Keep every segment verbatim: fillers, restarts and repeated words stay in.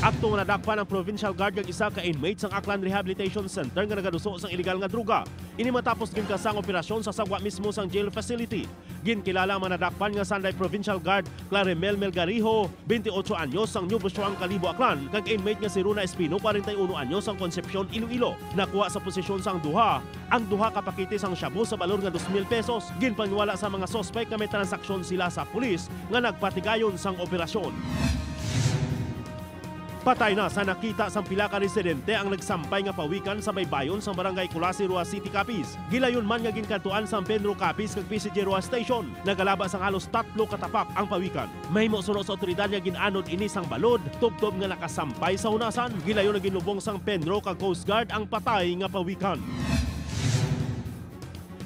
Akto nga nadakpan ang provincial guard kag isa ka inmate sang Aklan Rehabilitation Center nga nagaduso sang iligal nga droga. Ini matapos ginkasa ang operasyon sa sagwa mismo sang jail facility. Ginkilala ang mga nadakpan nga Sanday Provincial Guard Clarimel Melgarijo, twenty-ocho anyos, sang Nuevo Suang, Kalibo, Aklan, kag inmate nga si Runa Espino, kwarenta y uno anyos, sang Concepcion, Iloilo. Nakuha sa posesyon sang duha ang duha ka pakete sang shabu sa balor nga dos mil pesos. Ginpaniwala sa mga suspek nga may transaksyon sila sa pulis nga nagpatigayon sang operasyon. Patay na sa nakita sang pila ka residente ang nagsampay nga pawikan sa baybayon sang Barangay Culasi, Roxas City, Capiz. Gilayon man nga ginkadtuan sang PENRO Capiz kag P C G Roxas Station. Nagalaba sang halos tatlo ka tapak ang pawikan. Mahimo suno sa awtoridad nga gin-anod ini sang balod, tubtob nga nakasampay sa hunasan. Gilayon nga ginlubong sang PENRO kag Coast Guard ang patay nga pawikan.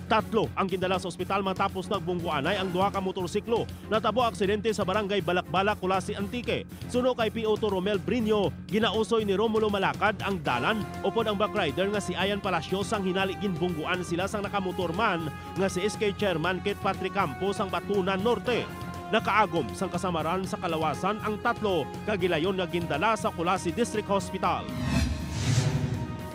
Tatlo ang gindala sa ospital matapos nagbungguanay ang duha ka motorsiklo. Natabo ang aksidente sa Barangay Balakbalak, Culasi, Antique. Suno kay P O two Romel Brinio, ginausoy ni Romulo Malakad ang dalan upod ang backrider nga si Ayan Palacios, sang hinali ginbungguan sila sang nakamotor man nga si S K Chairman Kit Patrick Campo sang Batunan Norte. Nakaagom sang kasamaran sa kalawasan ang tatlo kag gilayon nga gindala sa Culasi District Hospital.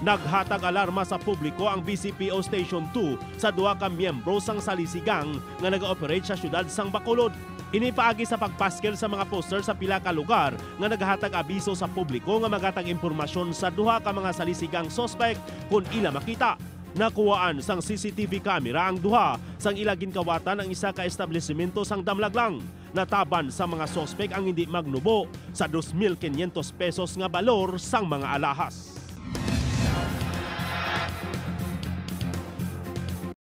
Naghatag alarma sa publiko ang V C P O Station two sa duha ka miyembro sang Salisi Gang nga nag-ooperate sa siyudad sang Bacolod. Ini paagi sa pagpaskil sa mga poster sa pila ka lugar nga naghatag abiso sa publiko nga maghatag impormasyon sa duha ka mga Salisi Gang suspect kon ila makita. Nakuhaan sang C C T V camera ang duha sang ila ginkawatan ang isa ka establisimento sang Damlaglang. Nataban sa mga suspek ang hindi magnubo sa dos mil quinientos pesos nga balor sang mga alahas.